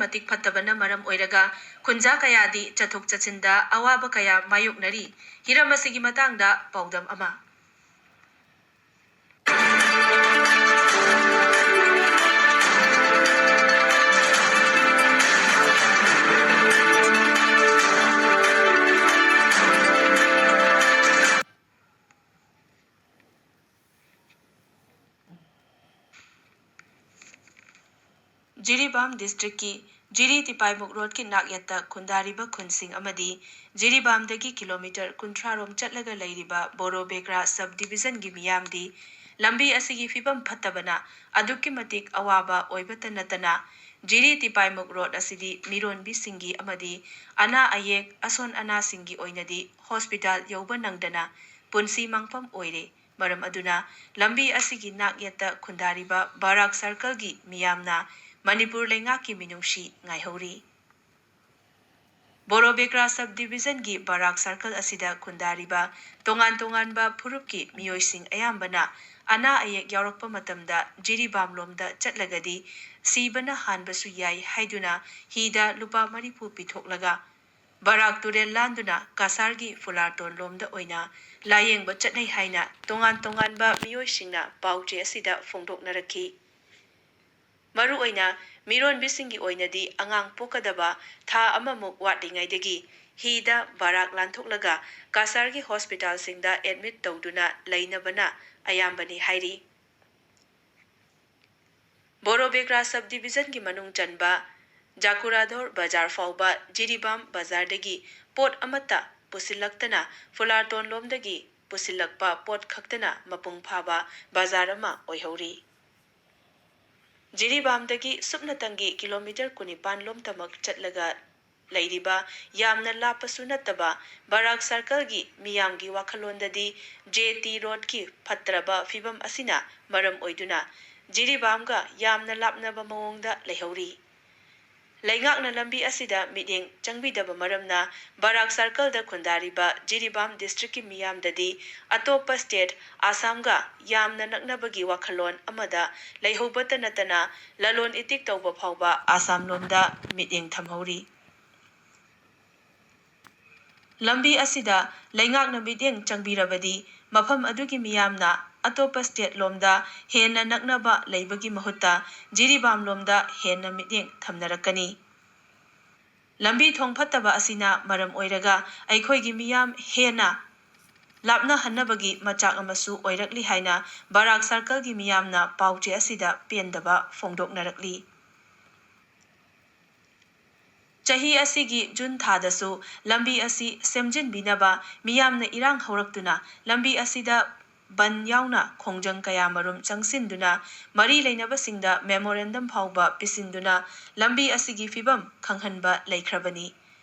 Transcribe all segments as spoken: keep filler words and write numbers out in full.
ꯃꯇꯤꯛ ꯐꯠꯇꯕꯅ ꯃꯔꯝ ꯑꯣꯏꯔꯒ ꯈꯨꯟꯖꯥ ꯀꯌꯥꯗꯤ ꯆꯠꯊꯣꯛ ꯆꯠꯁꯤꯟꯗ ꯑꯋꯥꯕ ꯀꯌꯥ ꯃꯥꯌꯣꯛꯅꯔꯤ꯫ ꯍꯤꯔꯝ ꯑꯁꯤꯒꯤ ꯃꯇꯥꯡꯗ ꯄꯥꯎꯗꯝ ꯑꯃ꯫ ꯖꯤꯔꯤꯕꯥꯝ ꯗꯤꯁꯇ꯭ꯔꯤꯛꯀꯤ ꯖꯤꯔꯤ ꯇꯤꯄꯥꯏꯃꯨꯛ ꯔꯣꯗꯀꯤ ꯅꯥꯛꯌꯦꯠꯇ ꯈꯨꯟꯗꯥꯔꯤꯕ ꯈꯨꯟꯁꯤꯡ ꯑꯃꯗꯤ ꯖꯤꯔꯤꯕꯥꯝꯗꯒꯤ ꯀꯤꯂꯣꯃꯤꯇꯔ ꯀꯨꯟꯊ꯭ꯔꯥ ꯔꯣꯝ ꯆꯠꯂꯒ ꯂꯩꯔꯤꯕ ꯕꯣꯔꯣ ꯕꯦꯒ꯭ꯔꯥ ꯁꯕ ꯗꯤꯕꯤꯖꯟꯒꯤ ꯃꯤꯌꯥꯝꯗꯤ ꯂꯝꯕꯤ ꯑꯁꯤꯒꯤ ꯐꯤꯕꯝ ꯐꯠꯇꯕꯅ ꯑꯗꯨꯛꯀꯤ ꯃꯇꯤꯛ ꯑꯋꯥꯕ ꯑꯣꯏꯕꯇ ꯅꯠꯇꯅ, ꯖꯤꯔꯤ ꯇꯤꯄꯥꯏꯃꯨꯛ ꯔꯣꯗ ꯑꯁꯤꯗꯤ ꯃꯤꯔꯣꯟꯕꯤꯁꯤꯡꯒꯤ ꯑꯃꯗꯤ ꯑꯅꯥ ꯑꯌꯦꯛ, ꯑꯁꯣꯟ ꯑꯅꯥꯁꯤꯡꯒꯤ ꯑꯣꯏꯅꯗꯤ ꯍꯣꯁꯄꯤꯇꯥꯜ ꯌꯧꯕ ꯅꯪꯗꯅ ꯄꯨꯟꯁꯤ ꯃꯥꯡꯐꯝ ꯑꯣꯏꯔꯦ꯫ ꯃꯔꯝ ꯑꯗꯨꯅ ꯂꯝꯕꯤ ꯑꯁꯤꯒꯤ ꯅꯥꯛꯌꯦꯠꯇ ꯈꯨꯟꯗꯥꯔꯤꯕ ꯕꯔꯥꯛ ꯁꯔꯀꯜꯒꯤ ꯃꯤꯌꯥꯝꯅ ꯃꯅꯤꯄꯨꯔ ꯂꯩꯉꯥꯛꯀꯤ ꯃꯤꯅꯨꯡꯁꯤ ꯉꯥꯏꯍꯧꯔꯤ꯫ ꯕꯣꯔꯣꯕꯦꯒ꯭ꯔꯥ ꯁꯕ ꯗꯤꯕꯤꯖꯟꯒꯤ ꯕꯔꯥꯛ ꯁꯔꯀꯜ ꯑꯁꯤꯗ ꯈꯨꯟꯗꯥꯔꯤꯕ ꯇꯣꯉꯥꯟ ꯇꯣꯉꯥꯟꯕ ꯐꯨꯔꯨꯞꯀꯤ ꯃꯤꯑꯣꯏꯁꯤꯡ ꯑꯌꯥꯝꯕꯅ ꯑꯅꯥ ꯑꯌꯦꯛ ꯌꯥꯎꯔꯛꯄ ꯃꯇꯝꯗ ꯖꯤꯔꯤꯕꯥꯝꯂꯣꯝꯗ ꯆꯠꯂꯒꯗꯤ ꯁꯤꯕꯅ ꯍꯥꯟꯕꯁꯨ ꯌꯥꯏ ꯍꯥꯏꯗꯨꯅ ꯍꯤꯗ ꯂꯨꯄꯥ ꯃꯔꯤꯐꯨ ꯄꯤꯊꯣꯛꯂꯒ ꯕꯔꯥꯛ ꯇꯨꯔꯦꯜ ꯂꯥꯟꯗꯨꯅ ꯀꯁꯥꯔꯒꯤ ꯐꯨꯂꯥꯔꯇꯣꯟ ꯂꯣꯝꯗ ꯑꯣꯏꯅ ꯂꯥꯌꯦꯡꯕ ꯆꯠꯅꯩ ꯍꯥꯏꯅ ꯇꯣꯉꯥꯟ ꯇꯣꯉꯥꯟꯕ ꯃꯤꯑꯣꯏꯁꯤꯡꯅ ꯄꯥꯎ ꯆꯦ ꯑꯁꯤꯗ ꯐꯣꯡꯗꯣꯛꯅꯔꯛꯈꯤ꯫ ꯃꯔꯨꯑꯣꯏꯅ ꯃꯤꯔꯣꯟꯕꯤꯁꯤꯡꯒꯤ ꯑꯣꯏꯅꯗꯤ ꯑꯉꯥꯡ ꯄꯣꯛꯀꯗꯕ ꯊꯥ ꯑꯃꯃꯨꯛ ꯋꯥꯠꯂꯤꯉꯩꯗꯒꯤ ꯍꯤꯗ ꯕꯔꯥꯛ ꯂꯥꯟꯊꯣꯛꯂꯒ ꯀꯁꯥꯔꯒꯤ ꯍꯣꯁꯄꯤꯇꯥꯜꯁꯤꯡꯗ ꯑꯦꯗꯃꯤꯠ ꯇꯧꯗꯨꯅ ꯂꯩꯅꯕꯅ ꯑꯌꯥꯝꯕꯅꯤ ꯍꯥꯏꯔꯤ꯫ ꯕꯣꯔꯣꯕꯦꯒ꯭ꯔꯥ ꯁꯕ ꯗꯤꯕꯤꯖꯟꯒꯤ ꯃꯅꯨꯡ ꯆꯟꯕ ꯖꯥꯀꯨꯔꯥꯙꯣꯔ ꯕꯖꯥꯔ ꯐꯥꯎꯕ ꯖꯤꯔꯤꯕꯥꯝ ꯕꯖꯥꯔꯗꯒꯤ ꯄꯣꯠ ꯑꯃꯠꯇ ꯄꯨꯁꯤꯜꯂꯛꯇꯅ ꯐꯨꯂꯥꯔꯇꯣꯟ ꯂꯣꯝꯗꯒꯤ ꯄꯨꯁꯤꯜꯂꯛꯄ ꯄꯣꯠ ꯈꯛꯇꯅ ꯃꯄꯨꯡ ꯐꯥꯕ ꯕꯖꯥꯔ ꯑꯃ ꯑꯣꯏꯍꯧꯔꯤ꯫ ꯖꯤꯔꯤꯕꯥꯝꯗꯒꯤ ꯁꯨꯞꯅꯇꯪꯒꯤ ꯀꯤꯂꯣꯃꯤꯇꯔ ꯀꯨꯟꯅꯤꯄꯥꯟ ꯂꯣꯝꯇꯃꯛ ꯆꯠꯂꯒ ꯂꯩꯔꯤꯕ ꯌꯥꯝꯅ ꯂꯥꯞꯄꯁꯨ ꯅꯠꯇꯕ ꯕꯔꯥꯛ ꯁꯔꯀꯜꯒꯤ ꯃꯤꯌꯥꯝꯒꯤ ꯋꯥꯈꯜꯂꯣꯟꯗꯗꯤ ꯖꯦ ꯇꯤ ꯔꯣꯗꯀꯤ ꯐꯠꯇ꯭ꯔꯕ ꯐꯤꯕꯝ ꯑꯁꯤꯅ ꯃꯔꯝ ꯑꯣꯏꯗꯨꯅ ꯖꯤꯔꯤꯕꯥꯝꯒ ꯌꯥꯝꯅ ꯂꯥꯞꯅꯕ ꯃꯑꯣꯡꯗ ꯂꯩꯍꯧꯔꯤ꯫ ꯂꯩꯉꯥꯛꯅ ꯂꯝꯕꯤ ꯑꯁꯤꯗ ꯃꯤꯠꯌꯦꯡ ꯆꯪꯕꯤꯗꯕ ꯃꯔꯝꯅ ꯕꯔꯥꯛ circleꯗ ꯈꯨꯟꯗꯥꯔꯤꯕ ꯖꯤꯔꯤꯕꯥꯝ districtꯀꯤ ꯃꯤꯌꯥꯝꯗꯗꯤ ꯑꯇꯣꯞꯄ state ꯑꯁꯥꯝꯒ ꯌꯥꯝꯅ ꯅꯛꯅꯕꯒꯤ ꯋꯥꯈꯜꯂꯣꯟ ꯑꯃꯗ ꯂꯩꯍꯧꯕꯇ ꯅꯠꯇꯅ ꯂꯂꯣꯟ ꯏꯇꯤꯛ ꯇꯧꯕ ꯐꯥꯎꯕ ꯑꯁꯥꯝꯂꯣꯝꯗ ꯃꯤꯠꯌꯦꯡ ꯊꯝꯍꯧꯔꯤ꯫ ꯂꯝꯕꯤ ꯑꯁꯤꯗ ꯂꯩꯉꯥꯛꯅ ꯃꯤꯠꯌꯦꯡ ꯆꯪꯕꯤꯔꯕꯗꯤ ꯃꯐꯝ ꯑꯗꯨꯒꯤ ꯃꯤꯌꯥꯝꯅ ꯑꯇꯣꯞꯄ stateꯂꯣꯝꯗ ꯍꯦꯟꯅ ꯅꯛꯅꯕ ꯂꯩꯕꯒꯤ ꯃꯍꯨꯠꯇ ꯖꯤꯔꯤꯕꯥꯝꯂꯣꯝꯗ ꯍꯦꯟꯅ ꯃꯤꯠꯌꯦꯡ ꯊꯝꯅꯔꯛꯀꯅꯤ꯫ ꯂꯝꯕꯤ ꯊꯣꯡ ꯐꯠꯇꯕ ꯑꯁꯤꯅ ꯃꯔꯝ ꯑꯣꯏꯔꯒ ꯑꯩꯈꯣꯏꯒꯤ ꯃꯤꯌꯥꯝ ꯍꯦꯟꯅ ꯂꯥꯞꯅꯍꯟꯅꯕꯒꯤ ꯃꯆꯥꯛ ꯑꯃꯁꯨ ꯑꯣꯏꯔꯛꯂꯤ ꯍꯥꯏꯅ ꯕꯔꯥꯛ circleꯒꯤ ꯃꯤꯌꯥꯝꯅ ꯄꯥꯎꯆꯦ ꯑꯁꯤꯗ ꯄꯦꯟꯗꯕ ꯐꯣꯡꯗꯣꯛꯅꯔꯛꯂꯤ꯫ ꯆꯍꯤ ꯑꯁꯤꯒꯤ ꯖꯨꯟ ꯊꯥꯗꯁꯨ ꯂꯝꯕꯤ ꯑꯁꯤ ꯁꯦꯝꯖꯤꯟꯕꯤꯅꯕ ꯃꯤꯌꯥꯝꯅ ꯏꯔꯥꯡ ꯍꯧꯔꯛꯇꯨꯅ ꯂꯝꯕꯤ ꯑꯁꯤꯗ ꯕꯟ ꯌꯥꯎꯅ ꯈꯣꯡꯖꯪ ꯀꯌꯥꯃꯔꯨꯝ ꯆꯪꯁꯤꯟꯗꯨꯅ ꯃꯔꯤ ꯂꯩꯅꯕꯁꯤꯡꯗ memorandum ꯐꯥꯎꯕ ꯄꯤꯁꯤꯟꯗꯨꯅ ꯂꯝꯕꯤ ꯑꯁꯤꯒꯤ ꯐꯤꯚꯝ ꯈꯪꯍꯟꯕ ꯂꯩꯈ꯭ꯔꯕꯅꯤ꯫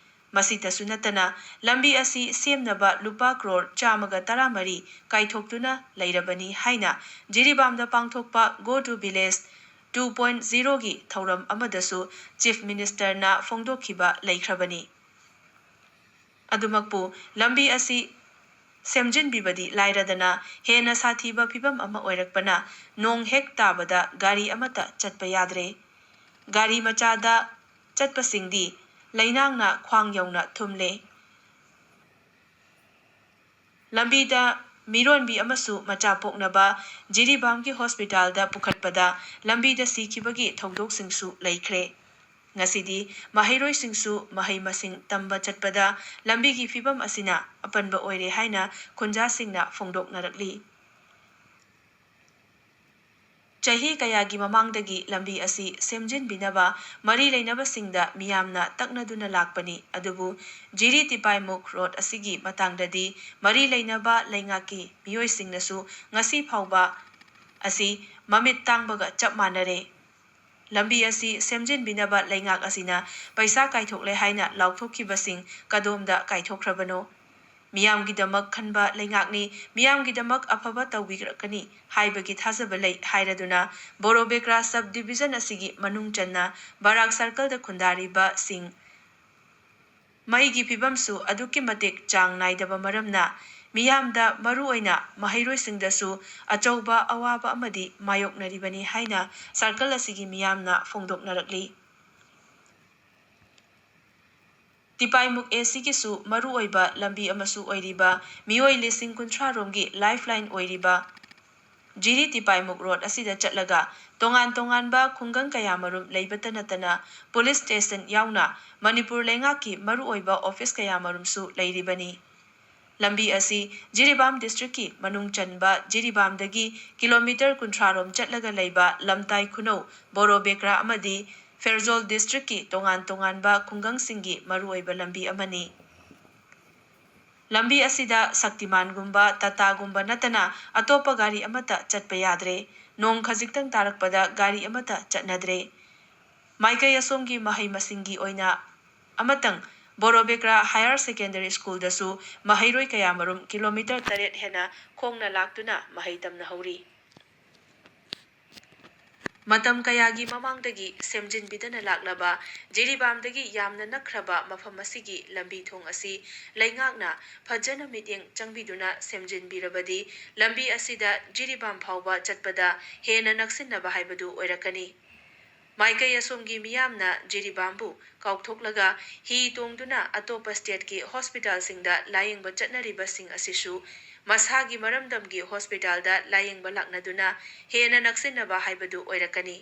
ꯃꯁꯤꯇꯁꯨ ꯅꯠꯇꯅ ꯂꯝꯕꯤ ꯑꯁꯤ ꯁꯦꯝꯅꯕ ꯂꯨꯄꯥ ꯀ꯭ꯔꯣꯔ ꯆꯥꯝꯃꯒ ꯇꯔꯥꯃꯔꯤ ꯀꯥꯏꯊꯣꯛꯇꯨꯅ ꯂꯩꯔꯕꯅꯤ ꯍꯥꯏꯅ ꯖꯤꯔꯤꯕꯥꯝꯗ ꯄꯥꯡꯊꯣꯛꯄ Go to Village two point zeroꯒꯤ ꯊꯧꯔꯝ ꯑꯃꯗꯁꯨ Chief Ministerꯅ ꯐꯣꯡꯗꯣꯛꯈꯤꯕ ꯂꯩꯈ꯭ꯔꯕꯅꯤ꯫ ꯑꯗꯨꯃꯛꯄꯨ ꯂꯝꯕꯤ ꯑꯁꯤ ꯁꯦꯝꯖꯤꯟꯕꯤꯕꯗꯤ ꯂꯥꯏꯔꯗꯅ ꯍꯦꯟꯅ ꯁꯥꯊꯤꯕ ꯐꯤꯚꯝ ꯑꯃ ꯑꯣꯏꯔꯛꯄꯅ ꯅꯣꯡ ꯍꯦꯛ ꯇꯥꯕꯗ ꯒꯥꯔꯤ ꯑꯃꯠꯇ ꯆꯠꯄ ꯌꯥꯗ꯭ꯔꯦ꯫ ꯒꯥꯔꯤ ꯃꯆꯥꯗ ꯆꯠꯄꯁꯤꯡꯗꯤ ꯂꯩꯅꯥꯡꯅ ꯈ꯭ꯋꯥꯡ ꯌꯧꯅ ꯊꯨꯝꯂꯦ꯫ ꯂꯝꯕꯤꯗ ꯃꯤꯔꯣꯟꯕꯤ ꯑꯃꯁꯨ ꯃꯆꯥ ꯄꯣꯛꯅꯕ ꯖꯤꯔꯤꯕꯥꯝꯒꯤ hospitalꯗ ꯄꯨꯈꯠꯄꯗ ꯂꯝꯕꯤꯗ ꯁꯤꯈꯤꯕꯒꯤ ꯊꯧꯗꯣꯛꯁꯤꯡꯁꯨ ꯂꯩꯈ꯭ꯔꯦ꯫ ꯉꯁꯤꯗꯤ ꯃꯍꯩꯔꯣꯏꯁꯤꯡꯁꯨ ꯃꯍꯩ ꯃꯁꯤꯡ ꯇꯝꯕ ꯆꯠꯄꯗ ꯂꯝꯕꯤꯒꯤ ꯐꯤꯚꯝ ꯑꯁꯤꯅ ꯑꯄꯟꯕ ꯑꯣꯏꯔꯦ ꯍꯥꯏꯅ ꯈꯨꯟꯖꯥꯁꯤꯡꯅ ꯐꯣꯡꯗꯣꯛꯅꯔꯛꯂꯤ꯫ ꯆꯍꯤ ꯀꯌꯥꯒꯤ ꯃꯃꯥꯡꯗꯒꯤ ꯂꯝꯕꯤ ꯑꯁꯤ ꯁꯦꯝꯖꯤꯟꯕꯤꯅꯕ ꯃꯔꯤ ꯂꯩꯅꯕꯁꯤꯡꯗ ꯃꯤꯌꯥꯝꯅ ꯇꯛꯅꯗꯨꯅ ꯂꯥꯛꯄꯅꯤ, ꯑꯗꯨꯕꯨ ꯖꯤꯔꯤ ꯇꯤꯄꯥꯏꯃꯨꯛ road ꯑꯁꯤꯒꯤ ꯃꯇꯥꯡꯗꯗꯤ ꯃꯔꯤ ꯂꯩꯅꯕ ꯂꯩꯉꯥꯛꯀꯤ ꯃꯤꯑꯣꯏꯁꯤꯡꯅꯁꯨ ꯉꯁꯤ ꯐꯥꯎꯕ ꯑꯁꯤ ꯃꯃꯤꯠ ꯇꯥꯡꯕꯒ ꯆꯞ ꯃꯥꯟꯅꯔꯦ꯫ ꯂꯝꯕꯤ ꯑꯁꯤ ꯁꯦꯝꯖꯤꯟꯕꯤꯅꯕ ꯂꯩꯉꯥꯛ ꯑꯁꯤꯅ ꯄꯩꯁꯥ ꯀꯥꯏꯊꯣꯛꯂꯦ ꯍꯥꯏꯅ ꯂꯥꯎꯊꯣꯛꯈꯤꯕꯁꯤꯡ ꯀꯗꯣꯝꯗ ꯀꯥꯏꯊꯣꯛꯈ꯭ꯔꯕꯅꯣ? ꯃꯤꯌꯥꯝꯒꯤꯗꯃꯛ ꯈꯟꯕ ꯂꯩꯉꯥꯛꯅꯤ, ꯃꯤꯌꯥꯝꯒꯤꯗꯃꯛ ꯑꯐꯕ ꯇꯧꯕꯤꯔꯛꯀꯅꯤ ꯍꯥꯏꯕꯒꯤ ꯊꯥꯖꯕ ꯂꯩ ꯍꯥꯏꯔꯗꯨꯅ ꯕꯣꯔꯣꯕꯦꯀ꯭ꯔꯥ sub division ꯑꯁꯤꯒꯤ ꯃꯅꯨꯡ ꯆꯟꯅ ꯕꯔꯥꯛ circle ꯗ ꯈꯨꯟꯗꯥꯔꯤꯕꯁꯤꯡ ꯃꯩꯒꯤ ꯐꯤꯕꯝꯁꯨ ꯑꯗꯨꯛꯀꯤ ꯃꯇꯤꯛ ꯆꯥꯡ ꯅꯥꯏꯗꯕ ꯃꯔꯝꯅ ꯃꯤꯌꯥꯝꯗ, ꯃꯔꯨꯑꯣꯏꯅ ꯃꯍꯩꯔꯣꯏꯁꯤꯡꯗꯁꯨ ꯑꯆꯧꯕ ꯑꯋꯥꯕ ꯑꯃꯗꯤ ꯃꯥꯌꯣꯛꯅꯔꯤꯕꯅꯤ ꯍꯥꯏꯅ circle ꯑꯁꯤꯒꯤ ꯃꯤꯌꯥꯝꯅ ꯐꯣꯡꯗꯣꯛꯅꯔꯛꯂꯤ꯫ ꯇꯤꯄꯥꯏꯃꯨꯛ ꯑꯦ ꯁꯤꯒꯤꯁꯨ ꯃꯔꯨꯑꯣꯏꯕ ꯂꯝꯕꯤ ꯑꯃꯁꯨ ꯑꯣꯏꯔꯤꯕ, ꯃꯤꯑꯣꯏ ꯂꯤꯁꯤꯡ ꯀꯨꯟꯊ꯭ꯔꯥ ꯔꯣꯝꯒꯤ lifeline ꯑꯣꯏꯔꯤꯕ ꯖꯤꯔꯤ ꯇꯤꯄꯥꯏꯃꯨꯛ road ꯑꯁꯤꯗ ꯆꯠꯂꯒ ꯇꯣꯉꯥꯟ ꯇꯣꯉꯥꯟꯕ ꯈꯨꯡꯒꯪ ꯀꯌꯥꯃꯔꯨꯝ ꯂꯩꯕꯇ ꯅꯠꯇꯅ police station ꯌꯥꯎꯅ ꯃꯅꯤꯄꯨꯔ ꯂꯩꯉꯥꯛꯀꯤ ꯃꯔꯨꯑꯣꯏꯕ office ꯀꯌꯥꯃꯔꯨꯝꯁꯨ ꯂꯩꯔꯤꯕꯅꯤ꯫ ꯂꯝꯕꯤ ꯑꯁꯤ ꯖꯤꯔꯤꯕꯥꯝ district ꯀꯤ ꯃꯅꯨꯡ ꯆꯟꯕ ꯖꯤꯔꯤꯕꯥꯝꯗꯒꯤ kilometre ꯀꯨꯟꯊ꯭ꯔꯥ ꯔꯣꯝ ꯆꯠꯂꯒ ꯂꯩꯕ ꯂꯝꯇꯥꯏ ꯈꯨꯅꯧ, ꯕꯣꯔꯣꯕꯦꯀ꯭ꯔꯥ ꯑꯃꯗꯤ ꯐꯦꯔꯖꯣꯜ district ꯀꯤ ꯇꯣꯉꯥꯟ ꯇꯣꯉꯥꯟꯕ ꯈꯨꯡꯒꯪꯁꯤꯡꯒꯤ ꯃꯔꯨꯑꯣꯏꯕ ꯂꯝꯕꯤ ꯑꯃꯅꯤ꯫ ꯂꯝꯕꯤ ꯑꯁꯤꯗ ꯁꯛꯇꯤꯃꯥꯟꯒꯨꯝꯕ, ꯇꯥꯇꯥꯒꯨꯝꯕ ꯅꯠꯇꯅ ꯑꯇꯣꯞꯄ ꯒꯥꯔꯤ ꯑꯃꯠꯇ ꯆꯠꯄ ꯌꯥꯗ꯭ꯔꯦ꯫ ꯅꯣꯡ ꯈꯖꯤꯛꯇꯪ ꯇꯥꯔꯛꯄꯗ ꯒꯥꯔꯤ ꯑꯃꯠꯇ ꯆꯠꯅꯗ꯭ꯔꯦ꯫ ꯃꯥꯏꯀꯩ ꯑꯁꯣꯝꯒꯤ ꯃꯍꯩ ꯃꯁꯤꯡꯒꯤ ꯑꯣꯏꯅ ꯑꯃꯇꯪ ꯕꯣꯔꯣꯕꯦꯀ꯭ꯔꯥ Higher Secondary School ꯗꯁꯨ ꯃꯍꯩꯔꯣꯏ ꯀꯌꯥꯃꯔꯨꯝ kilometre ꯇꯔꯦꯠ ꯍꯦꯟꯅ ꯈꯣꯡꯅ ꯂꯥꯛꯇꯨꯅ ꯃꯍꯩ ꯇꯝꯅꯍꯧꯔꯤ꯫ ꯃꯇꯝ ꯀꯌꯥꯒꯤ ꯃꯃꯥꯡꯗꯒꯤ ꯁꯦꯝꯖꯤꯟꯕꯤꯗꯅ ꯂꯥꯛꯂꯕ ꯖꯤꯔꯤꯕꯥꯝꯗꯒꯤ ꯌꯥꯝꯅ ꯅꯛꯈ꯭ꯔꯕ ꯃꯐꯝ ꯑꯁꯤꯒꯤ ꯂꯝꯕꯤ ꯊꯣꯡ ꯑꯁꯤ ꯂꯩꯉꯥꯛꯅ ꯐꯖꯅ ꯃꯤꯠꯌꯦꯡ ꯆꯪꯕꯤꯗꯨꯅ ꯁꯦꯝꯖꯤꯟꯕꯤꯔꯕꯗꯤ ꯂꯝꯕꯤ ꯑꯁꯤꯗ ꯖꯤꯔꯤꯕꯥꯝ ꯐꯥꯎꯕ ꯆꯠꯄꯗ ꯍꯦꯟꯅ ꯅꯛꯁꯤꯟꯅꯕ ꯍꯥꯏꯕꯗꯨ ꯑꯣꯏꯔꯛꯀꯅꯤ꯫ ꯃꯥꯏꯀꯩ ꯑꯁꯣꯝꯒꯤ ꯃꯤꯌꯥꯝꯅ ꯖꯤꯔꯤꯕꯥꯝꯕꯨ ꯀꯥꯎꯊꯣꯛꯂꯒ ꯍꯤ ꯇꯣꯡꯗꯨꯅ ꯑꯇꯣꯞꯄ state ꯀꯤ hospital ꯁꯤꯡꯗ ꯂꯥꯌꯦꯡꯕ ꯆꯠꯅꯔꯤꯕꯁꯤꯡ ꯑꯁꯤꯁꯨ ꯃꯁꯥꯒꯤ ꯃꯔꯝꯗꯝꯒꯤ hospital ꯗ ꯂꯥꯌꯦꯡꯕ ꯂꯥꯛꯅꯗꯨꯅ ꯍꯦꯟꯅ ꯅꯛꯁꯤꯟꯅꯕ ꯍꯥꯏꯕꯗꯨ ꯑꯣꯏꯔꯛꯀꯅꯤ꯫